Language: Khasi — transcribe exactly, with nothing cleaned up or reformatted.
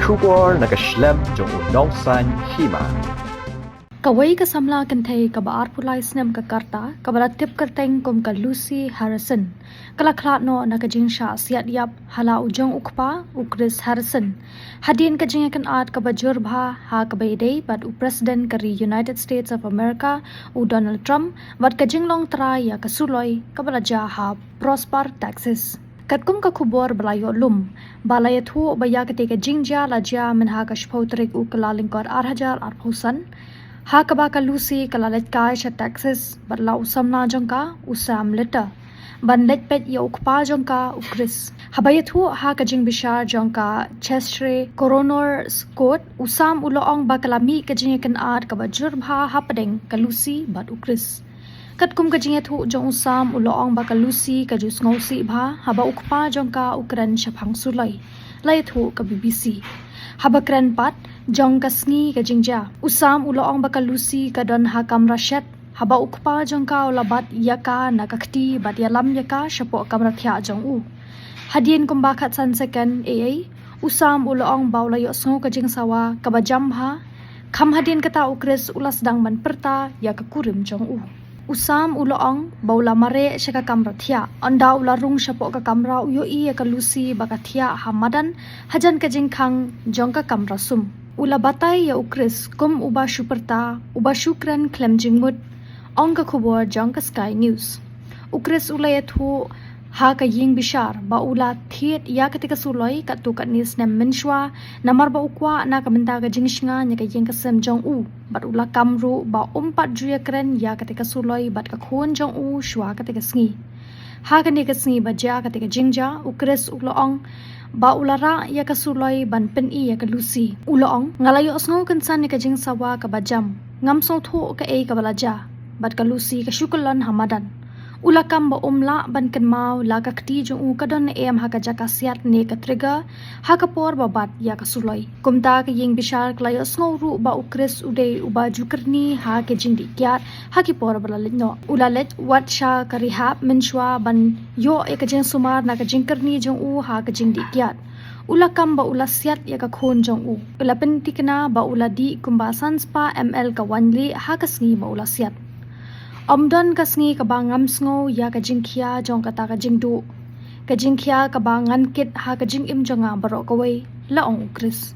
Khubor na ka shlem jong u Nongsaiñ Hima. Kawei ka samla kynthei kaba arphew lai snem ka rta, kaba la tip kyrteng kum ka Lucy Harrison, ka la khlad noh na ka jingshah siat ïap ha la u jong u kpa, u Chris Harrison, hadien ka jingïakynad kaba jur bha ha kaba ïadei bad u President ka ri United States of America, u Donald Trump, bad ka jinglong trai ïa ka suloi kaba la jia ha Prosper, Texas. Katkum ka khubor ba la ïoh lum, ba la ïathuh ba ïa katei ka jingjia la jia mynha ka shiphew tarik u Kyllalyngkot ar hajar arphew san, ha kaba ka Lucy ka la leit kai sha Texas bad la u samla jong ka, u Sam Litter, ban leit peit ïa u kpa jong ka, u Chris. Haba ïathuh ha ka jingbishar jong ka Cheshire Coroner's Court, u Sam u la ong ba ka la mih ka jingïakynad kaba jur bha hapdeng ka Lucy bad u Chris. Katkum ka jingïathuh jong u Sam, u la ong ba ka Lucy ka ju sngewsih bha haba u kpa jong ka u kren shaphang suloi, la ïathuh ka B B C. Haba kren pat jong ka sngi ka jingjia, u Sam u la ong ba ka Lucy ka don ha kamra shet, haba u kpa jong ka u la bat ïa ka na ka kti bad ïalam ïa ka shapoh kamra thiah jong u. Hadien kumba khatsan second eiei, u Sam u la ong ba u la ïohsngew ka jingsawa kaba jam bha. Kham hadien kata u Chris u la sdang ban pyrta ïa ka kurim jong u. U Sam u la ong ba u la mareh sha ka kamra thiah. Ynda u la rung shapoh ka kamra, u ïohi ïa ka Lucy ba ka thiah ha madan, hajan ka jingkhang jong ka kamra sum. U la batai ïa u Chris kum uba shu pyrta, uba shu kren khlem jingmut, ong ka khubor jong ka Sky News. U Chris u la ïathuh ha ka ïing bishar ba u la thied ïa katei ka suloi katto katne snem mynshuwa, namar ba u kwah na ka bynta ka jingshngaiñ ïa ka ïing ka sem jong u, bad u la kam ruh ba um pat ju ïakren ïa katei ka suloi bad ka khun jong u shuwa katei ka sngi. Ha kane ka sngi ba jia katei ka jingjia, u Chris u la ong ba u la rah ïa ka suloi ban pyni ïa ka Lucy. U la ong, nga la ïohsngew kynsan ïa ka jingsawa kaba jam. Ngam sngewthuh kaei kaba la jia. Bad ka Lucy ka shu kyllon ha madan. U la kam ba um lah ban kynmaw la ka kti jong u ka don ne em ha ka jaka siat ne ka trigger, ha ka por ba bat ïa ka suloi. Kumta ka ïing bishar ka la ïohsngew ruh ba u Chris u dei uba ju kyrni ha ka jingdih kiad ha ki por ba la leit noh. U la leit wad sha ka rehab mynshuwa ban ïoh ïa ka jingsumar na ka jingkyrni jong u ha ka jingdih kiad. U la kam ba u la siat ïa ka khun jong u. U la pyntikna ba u la dih kumba san spah M L ka waiñ lieh ha ka sngi ba u la siat. Ym don ka sngi kaba ngam sngew ïa ka jingkhia jong kata ka jingduh. Ka jingkhia kaba ngan kit ha ka jingim jong nga baroh kawei, la ong u Chris.